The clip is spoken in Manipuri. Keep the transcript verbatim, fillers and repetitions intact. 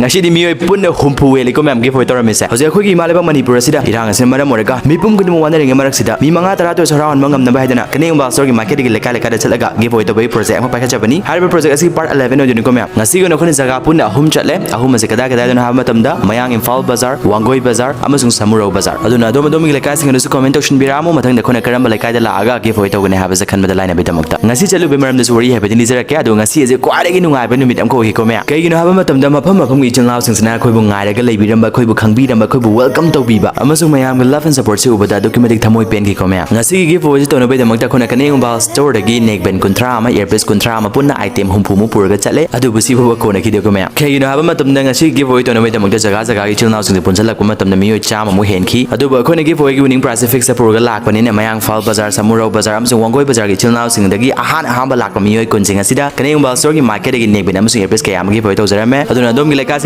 ꯉꯁꯤꯗꯤ ꯃꯤꯑꯣꯏ ꯄꯨꯟꯅ ꯍꯨꯝꯐꯨ ꯍꯦꯜꯂꯤꯀꯣ ꯃꯌꯥꯝ ꯒꯤꯐ ꯑꯣꯏ ꯇꯧꯔꯝꯃꯤꯁꯦ꯫ ꯍꯧꯖꯤꯛ ꯑꯩꯈꯣꯏꯒꯤ ꯏꯃꯥ ꯂꯩꯕꯥꯛ ꯃꯅꯤꯄꯨꯔ ꯑꯁꯤꯗ ꯏꯔꯥꯡ ꯑꯁꯤꯅ ꯃꯔꯝ ꯑꯣꯏꯔꯒ ꯃꯤꯄꯨꯝ ꯈꯨꯗꯤꯡꯃꯛ ꯋꯥꯅꯔꯤꯉꯩ ꯃꯔꯛꯁꯤꯗ ꯃꯤ ꯃꯉꯥ ꯇꯔꯥ ꯇ ꯑꯣꯏꯔꯁꯨ ꯍꯔꯥꯎꯍꯟꯕ ꯉꯝꯅꯕ ꯍꯥꯏꯗꯅ ꯀꯅꯦꯝ ꯃꯣꯕꯥꯏꯜ ꯁ꯭ꯇꯣꯔꯒꯤ ꯃꯥꯏꯀꯩꯗꯒꯤ ꯂꯩꯀꯥꯏ ꯂꯩꯀꯥꯏꯗ ꯆꯠꯂꯒ ꯒꯤꯐ ꯑꯣꯏ ꯇꯧꯕꯒꯤ ꯄ꯭ꯔꯣꯖꯦꯛ ꯑꯃ ꯄꯥꯏꯈꯠꯆꯕꯅꯤ꯫ ꯍꯥꯏꯔꯤꯕ ꯄ꯭ꯔꯣꯖꯦꯛ ꯑꯁꯤ ꯄꯥꯔꯠ ꯑꯦꯂꯦꯚꯦꯟ ꯑꯣꯏꯗꯣꯏꯅꯤꯀꯣ ꯃꯌꯥꯝ꯫ ꯉꯁꯤꯒꯤ ꯑꯣꯏꯅ ꯑꯩꯈꯣꯏꯅ ꯖꯒꯥ ꯄꯨꯟꯅ ꯑꯍꯨꯝ ꯆꯠꯂꯦ꯫ ꯑꯍꯨꯝ ꯑꯁꯤ ꯀꯗꯥꯏ ꯀꯗꯥꯏꯗꯅꯣ ꯍꯥꯏꯕ ꯃꯇꯝꯗ ꯃꯌꯥꯡ ꯏꯝꯐꯥꯜ ꯕꯖꯥꯔ, ꯋꯥꯡꯒꯣꯏ ꯕꯖꯥꯔ ꯑꯃꯁꯨꯡ ꯁꯃꯨꯔꯧ ꯕꯖꯥꯔ꯫ ꯑꯗꯨꯅ ꯑꯗꯣꯝ ꯑꯗꯣꯝꯒꯤ ꯂꯩꯀꯥꯏꯁꯤꯡ ꯑꯗꯨꯁꯨ ꯀꯃꯦꯟ ꯇꯧꯁꯤꯟꯕꯤꯔꯛꯑꯝꯃꯣ꯫ ꯃꯊꯪꯗ ꯑꯩꯈꯣꯏꯅ ꯀꯔꯝꯕ ꯂꯩꯀꯥꯏꯗ ꯂꯥꯛꯑꯒ ꯒꯤꯐ ꯑꯣꯏ ꯇꯧꯒꯅꯤ ꯍꯥꯏꯕꯁꯦ ꯈꯟꯕꯗ ꯂꯥꯏꯅꯕꯒꯤꯗꯃꯛꯇ꯫ ꯉꯁꯤ ꯆꯠꯂꯨꯕꯒꯤ ꯃꯔꯝꯗꯁꯨ ꯋꯥꯔꯤ ꯍꯥꯏꯐꯦꯠꯇꯪ ꯂꯤꯖꯔꯛꯀꯦ꯫ ꯑꯗꯣ ꯉꯁꯤ ꯑꯁꯤ ꯈ꯭ꯋꯥꯏꯗꯒꯤ ꯅꯨꯡꯉꯥꯏꯕ ꯅꯨꯃꯤꯠ ꯑꯃꯈꯛ ꯑꯣꯏꯈꯤꯀꯣ ꯃꯌꯥꯝ꯫ ꯀꯩꯒꯤꯅꯣ ꯍꯥꯏꯕ ꯃꯇꯝꯗ ꯃꯐꯝ ꯃꯐꯝꯒꯤ ꯏꯆꯤꯜ ꯏꯅꯥꯎꯁꯤꯡꯁꯤꯅ ꯑꯩꯈꯣꯏꯕꯨ ꯉꯥꯏꯔꯒ ꯂꯩꯕꯤꯔꯝꯕ, ꯑꯩꯈꯣꯏꯕꯨ ꯈꯪꯕꯤꯔꯝꯕ, ꯑꯩꯈꯣꯏꯕꯨ ꯋꯦꯜꯀꯝ ꯇꯧꯕꯤꯕ ꯑꯃꯁꯨꯡ ꯃꯌꯥꯝꯒꯤ ꯂꯚ ꯑꯦꯟ ꯁꯄꯣꯔꯠꯁꯤ ꯎꯕꯗ ꯑꯗꯨꯛꯀꯤ ꯃꯇꯤꯛ ꯊꯃꯣꯏ ꯄꯦꯟꯈꯤꯀꯣ ꯃꯌꯥꯝ꯫ ꯉꯁꯤꯒꯤ ꯒꯤꯐ ꯑꯣꯏꯁꯤ ꯇꯧꯅꯕꯒꯤꯗꯃꯛꯇ ꯑꯩꯈꯣꯏꯅ ꯀꯅꯦꯝ ꯃꯣꯕꯥꯏꯜ ꯁ꯭ꯇꯣꯔꯗꯒꯤ ꯅꯦꯛ ꯕꯦꯟ ꯀꯨꯟꯊ꯭ꯔꯥ ꯑꯃ, ꯏꯌꯔꯄꯤꯁ ꯀꯨꯟꯊ꯭ꯔꯥ ꯑꯃ, ꯄꯨꯟꯅ ꯑꯥꯏꯇꯦꯝ ꯍꯨꯝꯐꯨꯃꯨꯛ ꯄꯨꯔꯒ ꯆꯠꯂꯦ꯫ ꯑꯗꯨꯕꯨ ꯁꯤꯐꯥꯎꯕ ꯀꯣꯟꯅꯈꯤꯗꯦꯀꯣ ꯃꯌꯥꯝ꯫ ꯀꯩꯒꯤꯅꯣ ꯍꯥꯏꯕ ꯃꯇꯝꯗ ꯉꯁꯤ ꯒꯤꯐ ꯑꯣꯏ ꯇꯧꯅꯕꯒꯤꯗꯃꯛꯇ ꯖꯒꯥ ꯖꯒꯥꯒꯤ ꯏꯆꯤꯜ ꯏꯅꯥꯎꯁꯤꯡꯁꯦ ꯄꯨꯟꯁꯤꯜꯂꯛꯄ ꯃꯇꯝꯗ ꯃꯤꯑꯣꯏ ꯆꯥꯝꯃꯃꯨꯛ ꯍꯦꯟꯈꯤ꯫ ꯑꯗꯨꯕꯨ ꯑꯩꯈꯣꯏꯅ ꯒꯤꯐ ꯑꯣꯏꯒꯤ ꯋꯤꯅꯤꯡ ꯄ꯭ꯔꯥꯏꯖꯁꯦ ꯐꯤꯛꯁꯇ ꯄꯨꯔꯒ ꯂꯥꯛꯄꯅꯤꯅ ꯃꯌꯥꯡ ꯏꯝꯐꯥꯜ ꯕꯖꯥꯔ, ꯁꯃꯨꯔꯧ ꯕꯖꯥꯔ ꯑꯃꯁꯨꯡ ꯋꯥꯡꯒꯣꯏ ꯕꯖꯥꯔꯒꯤ ꯏꯆꯤꯜ ꯏꯅꯥꯎꯁꯤꯡꯗꯒꯤ ꯑꯍꯥꯟ ꯑꯍꯥꯟꯕ ꯂꯥꯛꯄ ꯃꯤꯑꯣꯏ ꯀꯨꯟꯁꯤꯡ ꯑꯁꯤꯗ ꯀꯅꯦꯝ ꯃꯣꯕꯥꯏꯜ ꯁ꯭ꯇꯣꯔꯒꯤ ꯃꯥꯏꯀꯩꯗꯒꯤ ꯅꯦꯛ ꯕꯦꯟ ꯑꯃꯁꯨꯡ ꯏꯌꯔꯄꯤꯁ ꯀꯌꯥ ꯑꯃ ꯒꯤꯐ ꯑꯣꯏ ꯇꯧꯖꯔꯝꯃꯦ꯫ ꯑꯗꯨꯅ ꯑꯗꯣꯝꯒꯤ ꯂꯩꯀꯥꯏ